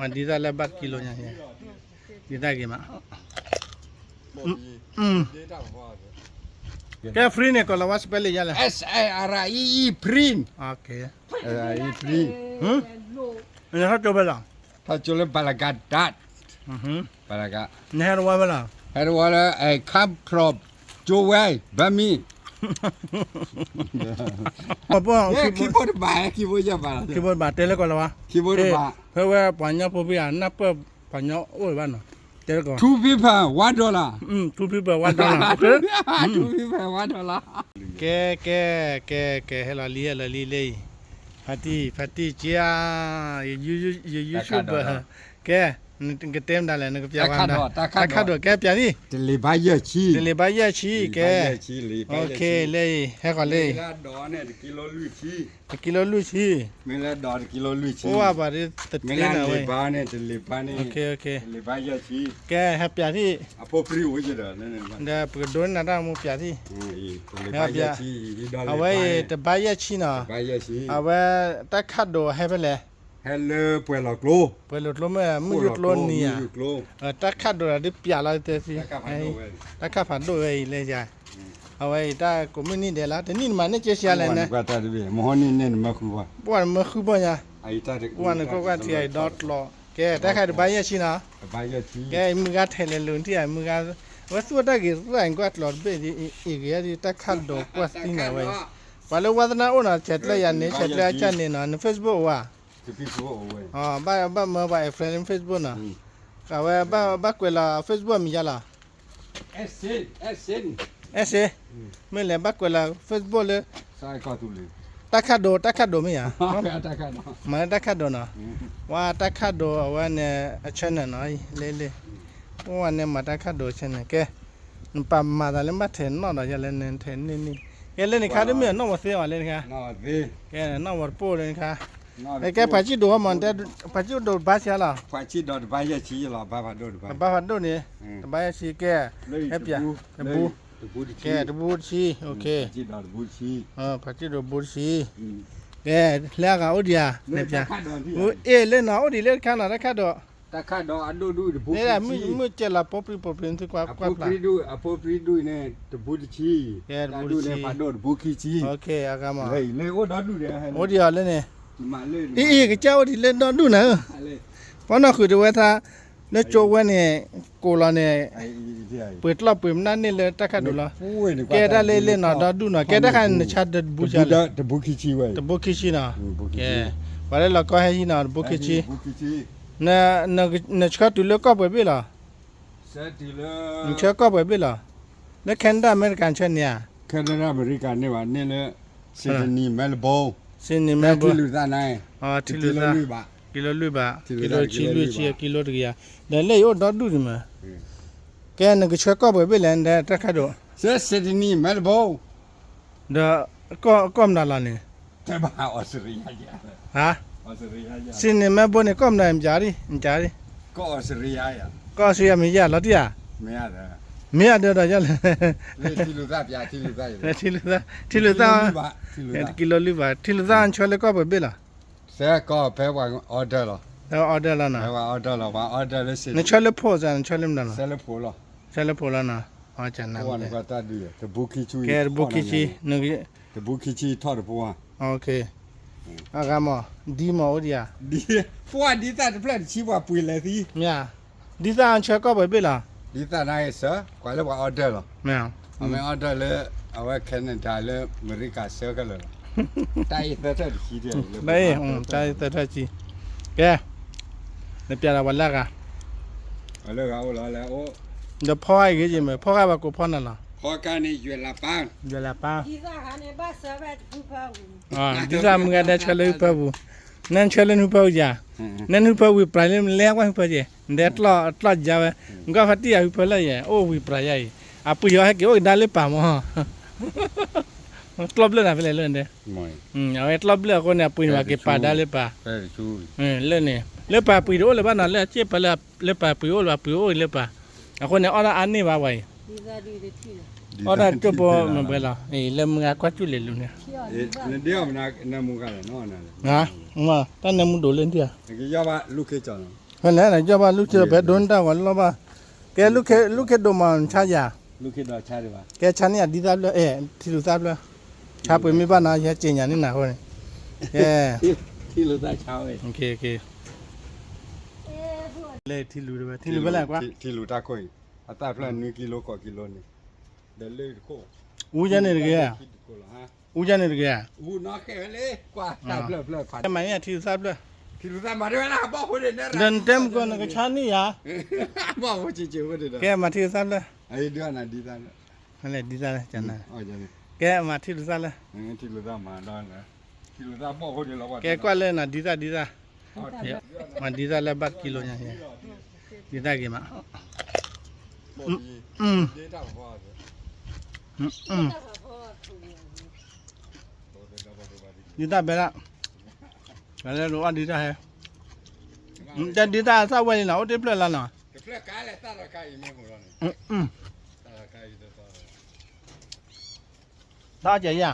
ဒ်သိးလၢဘၣ်ကံလိညါ, ဒ်သိးဂ့ၤမး, ကဲ free န့ၣ် ကိးလီၤဝါ spelling ယါလဲၣ်, S I R E E, print, free, နဟဲကၠိဖဲလဲၣ်, ဟဲကၠိလၢ ဘၣ်လဂၤဒၣ်, ဘၣ်လဂၤ, နဟဲတဝီဖဲလဲၣ်, ဟဲတဝီလၢ I come from ကၠိဝဲ ဘၣ်မံ, ခံဘိတဘၣ်, ခံဘိယဘၣ်, ခံဘိတဘၣ် တဲလၢကိးလီၤဝါ, ခံဘိတဘၣ်, ဖဲဝဲပှၤကညီဖိဖံဧါ နၢ်ပၢၢ်ပှၤကညီအိၣ်ဘၣ်နီၤ, တဲလၢကိး, two people one dollar, two people one dollar, two people one dollar, ကဲ ကဲ ကဲ ကဲ ဟဲလီၤလံ ဟဲလီၤလံလၢအံၤ, ဖါတံၢ် ဖါတံၢ်က့ဧါ, ယ YouTube, ကဲ နကတဲမတၤလဲၣ် နကပျးဝဲမတၤ, တၢ်ခၣ်ဒိၣ် ကဲပျးထံၣ်, တလ့ၤဘါယဲၢ်ဆံ, တလ့ၤဘါယဲၢ်ဆံ ကဲ, လ့ၤဘါယဲၢ်ဆံ, ဟဲဃီၤလၢအံၤ, တကံလိလွံၢ်ဆံ, တကံလိလွံၢ်ဆံ, အိၣ်ဘၣ်ဒ်တထံန့ၣ်ဝဲ, ကဲ ဟဲပျးထံၣ်, ဒီးပကဒိးန့ၢ်နၤတၢ်မူပျးထံၣ်, အဝဲအံၤတဘါယဲၢ်ဆံနီၤ, အဝဲတၢ်ခၣ်ဒိၣ်ဟဲဖဲလဲၣ်, ဟဲလၢပှဲၤလီၤကျိ, ပှဲၤလီၤကျိမ့ၢ် မုၢ်ယိၣ်ကျိနံၤဧါ, တၢ်ခၣ်ဒိၣ်ဒီးဒ်ပျးလီၤသ့, တၢ်ခၣ်ဖးဒိၣ်ဝဲအံၤလၢယၤ, အဝဲအံၤတၢ်ကိးမုၢ်နံၤဒဲးလီၤ တနံၣ်နမၤန့ၢ်ကဲဆံးလဲၣ်န့ၣ်, ပှၤနမၢဃုဘၣ်ညါ, ပှၤနကွၢ်ကွၢ်ထံအံၤဒီကျိး, ကဲတၢ်ခၣ်ဒိၣ်ဘါယဲၢ်ဆံနီၤ, ကဲမုၢ်ဂၤထဲးလဲၤလိၤထံၣ်ဧါ မုၢ်ဂၤ, အဝဲသူၣ်တၢ်ဂ့ၤသၣ်ကွၢ်ကျိးတဘ့ၣ်အံၤဂ့ၤဒ်တၢ်ခၣ်ဒိၣ်ကွၢ်သံန့ၣ်ဝဲအံၤ, ပှၤလၢဝါသနာအိၣ်နီၤ ဆဲးကျၢယၤန့ၣ် ဆဲးကျၢအကၢ်န့ၣ်နီၤ န Facebook အိၣ်ဧါ, ဘၣ်မၢပှၤ friend Facebook နီၤ, အဝဲဘၣ်ကွဲးလီၤ Facebook အမံၤယါလီၤ, အဲၣ်စ့, မ့ၢ်လဲၤဘၣ်ကွဲးလီၤ Facebook လၢ, တၢ်ခၣ်ဒိၣ် တၢ်ခၣ်ဒိၣ်မ့ၢ်ဧါ, မၤလၢတၢ်ခၣ်ဒိၣ်နီၤ, ဝဲတၢ်ခၣ်ဒိၣ်အဝဲန့ၣ် အ channel နီၤ လ့လ့, အိၣ်ဝဲန့ၣ်မၤတၢ်ခၣ်ဒိၣ် channel ကဲ, နပာ်မၤသးလၢဘၣ်ထဲးနီၣ်ဒီးယၤလၢနထဲးန့ၢ်န့ၢ်, ကဲလၢန့ၣ်ခါတမ့ၢ်အနီၣ်ဝဲသ့အီၤလၢ, ကဲနီၣ်ဝဲတပိၢ်လၢန့ၣ်ခါ, ကဲဖးဆံၣ်ဒိၣ်မး, ဖးဆံၣ်ဒိၣ်တဘါဆံးလီၤ, ဘါဖးဒိၣ်န့ၣ်, တဘါယဲၢ်ဆံကဲ, ဟဲပျး, တဘိ, ကဲတဘိတဆံ, ဖးဆံၣ်ဒိၣ်တဘိတဆံ, ကဲ, လၢအဂၤအိၣ်ဒံးဧါ, အဲၣ်လၢနီၤ အိၣ်ဒံးလၢတခါနီၤ တၢ်ခၣ်ဒိၣ်, တၢ်ခၣ်ဒိၣ်အဒိၣ်ဒုၣ်တဘိခံဆံ, မုၢ်ကဲလီၤပိပြံပိပြံသုကွၢ်ကွၢ်ဖျါ, အဖိပြံဒုၣ်န့ၣ် တဘိတဆံ, ကဲတဘိတဆံ, အဂၤမး, အိၣ်ဒံးအီၤလၢန့ၣ်, အံၤ ကစၢ်အိၣ်ဒံးလၢဒီဒူၣ်နၤဧၢ, ပှၤနီၢ်ဃုာ်တဝဲသး, လၢကၠိဝဲန့ၣ်, ကိးလီၤန့ၣ်, ပှ့ၤကျီၢ်ပှ့ၤမနၣ်န့ၢ်လၢတၢ်ခၣ်ဒိၣ်လီၤ, ကဲဒၣ်လၢလၢနီၤ ဒီဒူၣ်နီၤ ကဲတၢ်ခါန့ၣ်နဆါတဘိဆါလဲၣ်, တဘိခံဆံနီၤ, ကဲ, ပှၤလၢလီၤကီဟဲဟံးနီၤ တဘိခံဆံ, နဆှၢတုၤလၢကီၢ်ပှဲၤဘ့ၣ်လီၤ, နဆှၢကီၢ်ပှဲၤဘ့ၣ်လီၤ, လၢ Canada အမဲရကၤ နဆှၢန့ၢ်ဧါ, Canada အမဲရကၤန့ၢ်ဘၣ် န့ၢ်လၢ Sydney Melbourne, Sydney Melbourne, ထံလုာ်သၣ်န့ၣ်, ထံလုာ်သၣ်, ကံလိလွံၢ်ဘး, ကံလိဆံလွံၢ်ဆံ ကံလိတကယၤ, ဒီးလၢယအိၣ်ဒီဒူၣ်ဒံးမး, ကဲ နကဆှၢကီၢ်ပှဲၤဘ့ၣ်လဲၣ် နတဲတၢ်ခၣ်ဒိၣ်, Sydney Melbourne, ဒီးကီၢ်မနုၤလီၤန့ၣ်, ဟါ, Sydney Melbourne န့ၣ် ကီၢ်မနုၤမ့ၢ်ကၠီဒံး မ့ၢ်ကၠီဒံး, ကီၢ်အီစထြ့လယါ, ကီၢ်အီစထြ့လယါမ့ၢ်ယါလီၤတံၢ်ဧါ, မ့ၢ်ယါဒီး, မ့ၢ်ယါဒီးယါလဲၣ်, ထံလုာ်သၣ်, ထံလုာ်သၣ်, ထံလုာ်သၣ်, ကံလိလွံၢ်ဘး, ထံလုာ်သၣ်ဆှၢလၢကီၢ်ပှဲၤဘ့ၣ်လီၤ, ဆှၢကီၢ်ဖဲပှၤ order လီၤ, order လီၤနီၤ, နဆှၢလၢဖိးစၢ် နဆှၢလၢမနုၤလီၤ, ဆှၢလၢဖိးလီၤ, ကဲတဘိခံဆံ, အဂၤမး, ဒ်မးအိၣ်ဒံးဧါ, ပှၤဒ်သၣ်တဖျၢၣ်တဆံပှၤပှ့ၤလဲၤသံ, မ့ၢ်ဧါ, ဒ်သၣ်ဆှၢကီၢ်ပှဲၤဘ့ၣ်လီၤ, ဒ်သၣ်န့ၣ်ဆှၢ, ကွၢ်လၢပှၤ order လီၤ, မ့ၢ်, အမ့ၢ် order လၢ, အဝဲ Canada လၢအမဲရကၤဆှၢခဲလၢာ်လီၤ, တၢ်အံၤသၢထၢၣ်တဆံ, တၢ်အံၤသၢထၢၣ်တဆံ, ကဲ, နပျးလီၤပှၤလၢဂၤ, လၢဂၤအိၣ်လီၤ, ဒီးဖီဂၤအံၤဂ့ၤယမ့ၢ် ဖီဂၤဘၣ်ကိးဖီနၤလီၤ, ဖီကါန့ၣ်ယွဲၢ်လးပၢ်, ယွဲၢ်လးပၢ်, ဒ်သၣ်မုၢ်ဂၤဒဲးဆှၢလၢဟူဖၢပူၤ, နဆှၢလၢနဟူဖၢပူၤယၤ, နနဟူဖၢဝံၤပြၤလၢလဲၤကွၢ်ဟူဖၢယဲၢ်, နတဲကျီၢ်ယါဝဲ, နကွၢ်ဖါတံၢ်ယၤဟူဖၢလၢယဲၢ် အိၣ်ဝံၤပြၤယါအံၤ, အပှ့ၤအီၤဟဲက့ၤအိၣ်ကဒါလၢပၢ်မး ကျီၢ်ဘျၢၣ်နၤဖဲလဲၣ်လၢနတဲ, အဝဲကျီၢ်ဘျၢၣ်အဃိန့ၣ် အပှ့ၤန့ၣ်ဘၣ်က့ၤပာ်ဒါလၢပၢ်, လၢန့ၣ်, လၢပၢ်ပှ့ၤတအိၣ်လၢၤဘၣ်နီၤ လၢအစ့ၢ်ပၢ်လၢပၢ်ပှ့ၤအိၣ်လၢၤဘၣ် ပှ့ၤအိၣ်လၢပၢ်, အဃိန့ၣ် အီၣ်ဒၣ်အါန့ၢ်ဘၣ်ဝဲအံၤ, အီၣ်ဒၣ်တကၠိၢ်ဖိမ့ၢ်ပှဲၤလီၤ, လၢမုၢ်ဂၤကွၢ်ကၠူၣ်လဲၤလူၤန့ၣ်, တၢ်နၢမူဒိၣ်လၢနထံၣ်ဧါ, ဖဲလဲၣ် နကၠီဘၣ်လူၢ်ခ့ဒီး ဖဲဒိနတၢ်ဂီၤလီၢ်ဘၣ်, ကဲလူၢ်ခ့ဒိၣ်မး နဆါယၤ, ကဲဆါန့ၢ်ယၤဒ်သၣ်ဖျၢၣ်, အဲ ထံလူၤသၣ်ဖျၢၣ်, ဆါပှ့ၤမ့ၢ်ဘၣ်နီၤ ယဟဲက့ၤညါန့ၢ်နၤအဃိန့ၣ်, ကဲ, ထံလူၤသၣ်ဆါဝဲ, လဲၤထံလူၤတဝဲ ထံလူၤဖဲလဲၣ်ကွၢ်, ထံလူၤတၢ်ခိၣ်အံၤ, အသၣ်ဖျၢၣ်နွံကံလိ ဃိးကံလိန့ၣ်, ဒီးလၢတခိၣ်, အူယဲန့ၣ်တဂ့ၤ, အူယဲန့ၣ်တဂ့ၤ, မၤန့ၢ်ထံလူၤသၣ်ဖျၢၣ်, ဒီးနတဲမုၢ်ကီၢ်နကဆါန့ၢ်ယၤ, ကဲမၤထံလူၤသၣ်ဖျၢၣ်, ဒ်သၣ်လၢ, ကဲမၤထံလူၤသၣ်လၢ, ကဲကွၢ်လၢနၤဒ်သၣ်ဒ်သၣ်, မၤဒ်သၣ်လၢဘၣ်ကံလိညါ, ဒ်သၣ်ဂ့ၤမး, ဒ်သၣ်ဘဲဒၣ်, ပှၤလၢဒိးအီၣ်ဒ်သၣ်ဟဲ, တၢ်ဒ်သၣ်သၣ်ဝဲလံနီၤ အိၣ်တ့ၢ်ဖျၢၣ်လါနီၤ, တၢ်အီၣ်ကဲယၤ,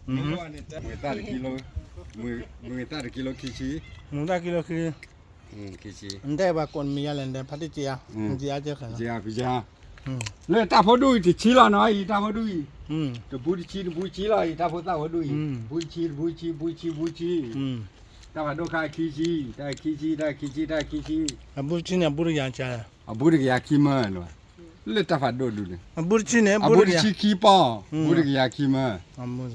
မုၢ်သၣ်တကံလိခံဆံ, မုၢ်သၣ်ကံလိခံ, နတဲပှၤကိးနမံၤယါလဲၣ် နတဲဖါတံၢ်က့ၤဧါ, လၢတၢ်ဖိဒူၣ်အံၤတဆံလီၤနီၤ အံၤတၢ်ဖိဒူၣ်အံၤ, တဘူးတဆံ တဘူးဆံလီၤအံၤ တၢ်ဖိသၣ်ဖိဒူၣ်အံၤ, ဘူးတဆံ တဘူးဆံ ဘူးဆံ ဘူးဆံ, တၢ်ဖးဒိၣ်ခါခံဆံ, တၢ်ခံဆံ တၢ်ခံဆံ တၢ်ခံဆံ, အဘူးတဆံန့ၣ် အဘူးတကယၤ, အဘူးတကယၤခံမၢ, လၢတၢ်ဖးဒိၣ်ဒူၣ်န့ၣ်, အဘူးတဆံန့ၣ် အဘူးတဆံခံပီၢ်, ဘူးတကယၤခံမၢ, ဘူး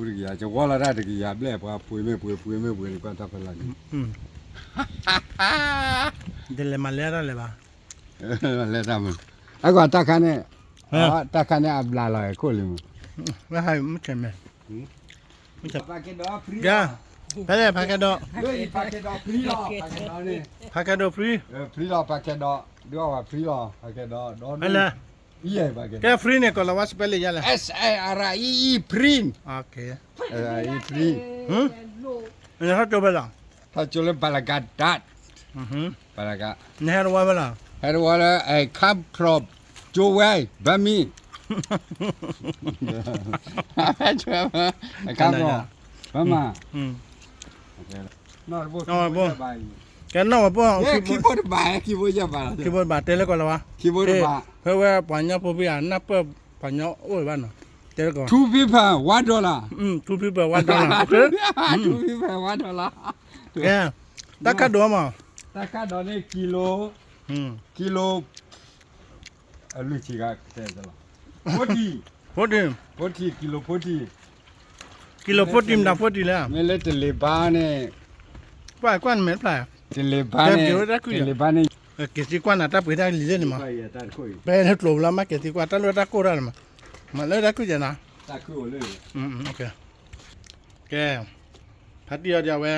တကယၤ ကဝီလီၤတၢ်တကယၤဘျဲၣ် ပှၤပှ့ၤမ့ၢ်ပှ့ၤ ပှ့ၤမ့ၢ်ပှ့ၤန့ၣ် ကွၢ်တၢ်ဖဲလီၤန့ၣ်, တလဲၤမၤလဲၢ်တၢ်လဲၤဘၣ်, လဲၤတၢ်မုၢ်, အကွၢ်တၢ်ခါန့ၣ်, တၢ်ခါန့ၣ်အဘျးလီၤခိၣ်လံမုၢ်, မုၢ်, ဖဲလဲၣ်ဖးကဲဒီး, ဖးကဲဒီး free, free လီၤ ဖးကဲဒီး, ဒုးအီၣ်ဝဲ free လီၤ ဖးကဲဒီး, ဖဲလဲၣ်, ကဲ free န့ၣ် ကိးလီၤဝါ spelling ယါလဲၣ်, S I R E E, free, free, နဟဲကၠိဖဲလဲၣ်, ဟဲကၠိလၢ ဘၣ်လဂၤဒၣ်, ဘၣ်လဂၤ, နဟဲတဝီဖဲလဲၣ်, ဟဲတဝီလၢ I come from ကၠိဝဲ ဘၣ်မံ, I come from ဘၣ်မး, ကဲနီၢ်ဝဲပိၢ်, ခံဘိတဘၣ်, ခံဘိတဘၣ်, တဲလၢကိးလီၤဝါ, ခံဘိတဘၣ်, ဖဲဝဲပှၤကညီဖိဖံဧါ နၢ်ပၢၢ်ပှၤကညီအိၣ်ဘၣ်နီၤ, တဲလၢကိး, two people, one dollar, two people, one dollar, two people, one dollar, ကဲ, တၢ်ကၢ်ဒိးမး, တၢ်ကၢ်ဒိးန့ၣ် ကံလိ, ကံလိ အလွံၢ်ဆံဂၤကတဲလီၤ, ဖိတံၢ်, ဖိတံၢ်, ဖိတံၢ် ကံလိဖိတံၢ်, ကံလိဖိတံၢ် မတၤဖိတံၢ်လဲၣ်, မ့ၢ်လၢတလ့ၤဘါန့ၣ်, ကွၢ်ကွၢ်နမဲာ်ဖျါ, တလ့ၤဘါန့ၣ်, တလ့ၤဘါန့ၣ်, က့ၤသံကွၢ်နၤတၢ်ပှ့ၤတၢ်လံၤလၢန့ၣ်မး, ဖဲလၢကျိၤလၢမးက့ၤသံကွၢ် တၢ်လၢတၢ်ကိၢ်တၢ်လၢမး, မၤလၢတၢ်ကုၢ်ယဲၢ်နၤ, ကဲ, ဖါတံၢ်အီၤဒီးအဝဲ,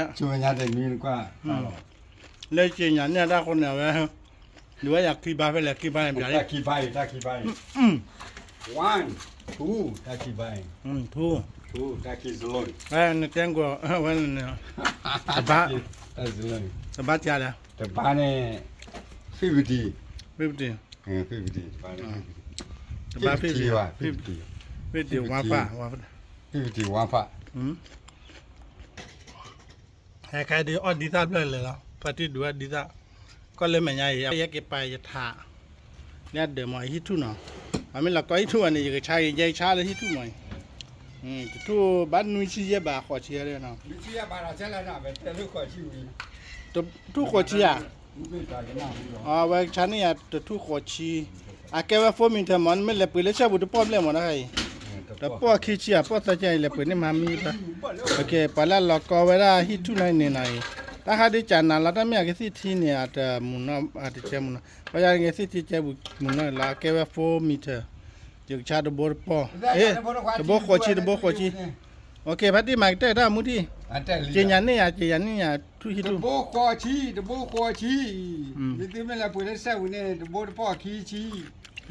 လၢက့ၤညါန့ၢ်တၢ်ဃိန့ၣ် အဝဲ, ဒုးဝဲယၤခံဘါဖဲလဲၣ် ခံဘါန့ၣ် ပျးလံ, ခံဘါအံၤ, one, two, တၢ်ခံဘါအံၤ, two, two, တၢ်ခံစလိၣ်, နတဲကွၢ်ဝဲန့ၣ်, တဘါ, တဘါန့ၣ်, fifty, fifty, fifty, တဘါ fifty, fifty, one five, fifty, one five, ဟဲခါဒ်အီၣ်ဒ်သၣ်ဖျၢၣ်လဲၣ်လီၤ ဖါတံၢ်ဒုးအီၣ်ဒ်သၣ်, ကီၢ်လၢမဲာ်ညါအံၤ ယဲက့ၤပာ်ယထး, လၢအဒၢးမးဟံၣ်ထူၣ်နီၤ, အမ့ၢ်လီၤကီဟံၣ်ထူၣ်ဘၣ်န့ၣ် ယကဆါက့ၤ ယဲဆါလၢဟံၣ်ထူၣ်မးအံၤ, တထူၣ်ဘၣ်နွံဆံယဲၢ်ဘး ဃိးဆံလီၤ, တထူၣ်ဃိးဆံဧါ, အဝဲကဆါန့ၢ်ယၤတထူၣ်ဃိးဆံ, အကဲဝဲ four meter မး နမ့ၢ်လဲၤပှ့ၤလၢဆဲပူၤတပီၢ်ဘျဲၣ်မးတခါအံၤ, တပီၢ်ခံဆံဧါ ပီၢ်သၢဆံအံၤ လဲၤပှ့ၤန့ၢ်မၤမံဘၣ်, ပှၤလၢအလီၤကီဝဲဒၣ်ဟံၣ်ထူၣ်န့ၣ်န့ၣ်နီၤအံၤ, တၢ်ဟးဒ်ကနၤလီၤ တၢ်မ့ၢ်အကသံၣ်ထံန့ၣ် အတမုာ်နီၢ် အတကဲမုာ်နီၢ်, ပှၤယၤကသံၣ်ထံကဲပူၤမုာ်နီၢ်လီၤ အကဲဝဲ four meter, ယကဆါတဘိတပီၢ်, တဘိဃိးဆံ တဘိဃိးဆံ, ဖါတံၢ်မၤကတၢၢ်တၢ်မူထံၣ်, က့ၤညါန့ၢ်ယၤ က့ၤညါန့ၢ်ယၤ ထူၣ်ဟံၣ်ထူၣ်, တဘိဃိးဆံ, မ့ၢ်သုမ့ၢ်လဲၤပှ့ၤလၢဆဲပူၤန့ၣ် တဘိတပီၢ်ခံဆံ,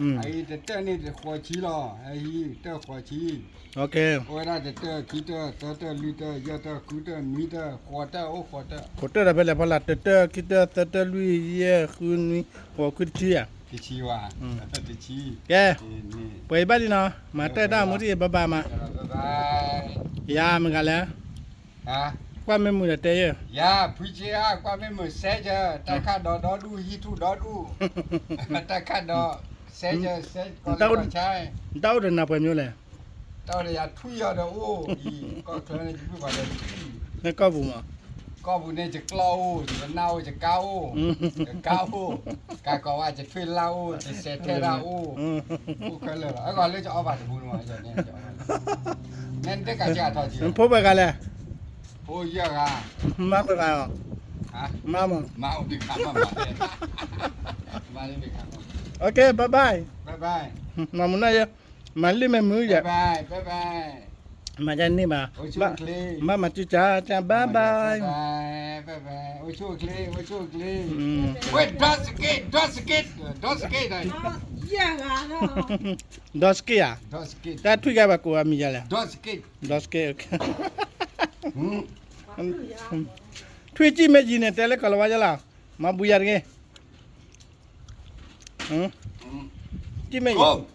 အအံၤတတၢၢ်န့ၣ်တဃိးဆံလီၤ, အအံၤတၢၢ်ဃိးဆံ, အိၣ်ဝဲဒၣ်တတၢၢ် ခံတၢၢ် သၢတၢၢ် လွံၢ်တၢၢ် ယဲၢ်တၢၢ် ဃုတၢၢ် နွံတၢၢ် ဃိးတၢၢ် အိၣ်ဃိးတၢၢ်, ဃိးတၢၢ်ဒီးဖဲလဲၣ်ဖီလာ် တတၢၢ် ခံတၢၢ် သၢတၢၢ် လွံၢ် ယဲၢ် ဃု နွံ ဃိး ဃု တဆံဧါ, ကဲ, ပှဲၤအံၤဘၣ်လံနီၤ မၤတၢ်တၢ်မူထံၣ် bye bye မး, ယၤမ့ၢ်ဂၤလဲၣ်, ကွၢ်မ့ၢ်မုာ်ဒီးတဲယဲၢ်. ယၤ ဖုက့ဧါ, ကွၢ်မ့ၢ်မုာ်စဲကၢၤ, တၢ်ခၣ်ဒီးဒီဒူၣ်, ဟံၣ်ထူၣ်ဒီဒူၣ်, တၢ်ခၣ်ဒီးစဲကၢၤ, စဲကီးလၢကီၢ်ဆါ, နတၢ်အိၣ်ဒီးနၤပှဲၤမံၤလဲၣ်. တၢ်အိၣ်ဒီးယၤထူယီၤဒီးအိၣ်အံၤ, ကီၢ်ချၢန့ၣ် ယပုၢ်ပှၤဒီးထူ, လၢကီၢ်ပူၤမး, ကီၢ်ပူၤန့ၣ် ယကျီၢ်အိၣ်, ယနၢ်အိၣ်, ယကါအိၣ်, ယကါအိၣ်, ကးကီးဝဲ ယထွံၣ်လၢ်အိၣ်, ယစဲးထဲဒၣ်အိၣ်, အိၣ်ခဲလၢာ်လီၤ. အဂီၢ်လၢယအီၣ်ဘၣ်တပူၤန့ၣ်မး, ယန့ၣ် နတကးကၢ်ထီၣ်က့ၤ, ဖိပှဲၤဂၤလဲၣ်. ဖိယဲၢ်ဂၤ, မါပှဲၤဂၤအီၤ, မါမး, မါအိၣ်တခါမး, မါလၢတခါမး, OK bye bye, bye bye, မၤမုာ်နီၢ်ယဲ, မၤလံမ့ၢ်မုာ်ယဲ, bye bye, မၤယဲန့ၣ်ဘၣ်, ဘၣ်မၤစုကၢ်ကၢ်, bye bye, bye bye, အိၣ်ဆူၣ်အိၣ်ချ့, အိၣ်ဆူၣ်အိၣ်ချ့, ဝဲ ဒီစက့, ဒီစက့, ဒီစက့, ဒီစက့ဧါ, တၢ်ထွံၣ်ကါဘၣ်ကိးအမံၤယၤလဲၣ်, ဒီစက့, ထွံၣ်ကံၢ်မ့ၢ်ယံၤန့ၣ် တဲလၢကီၢ်လီၤဝါယလီၤ, မၤဘူယၤတဂ့ၤ, ကံၢ်မ့ၢ်ယံၤ,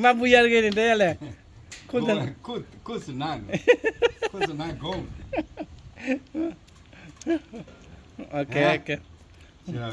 မၤဘူယၤတဂ့ၤန့ၣ် တဲယၤလဲၣ်, ခိၣ်သနၢ်, ခိၣ်သနၢ်,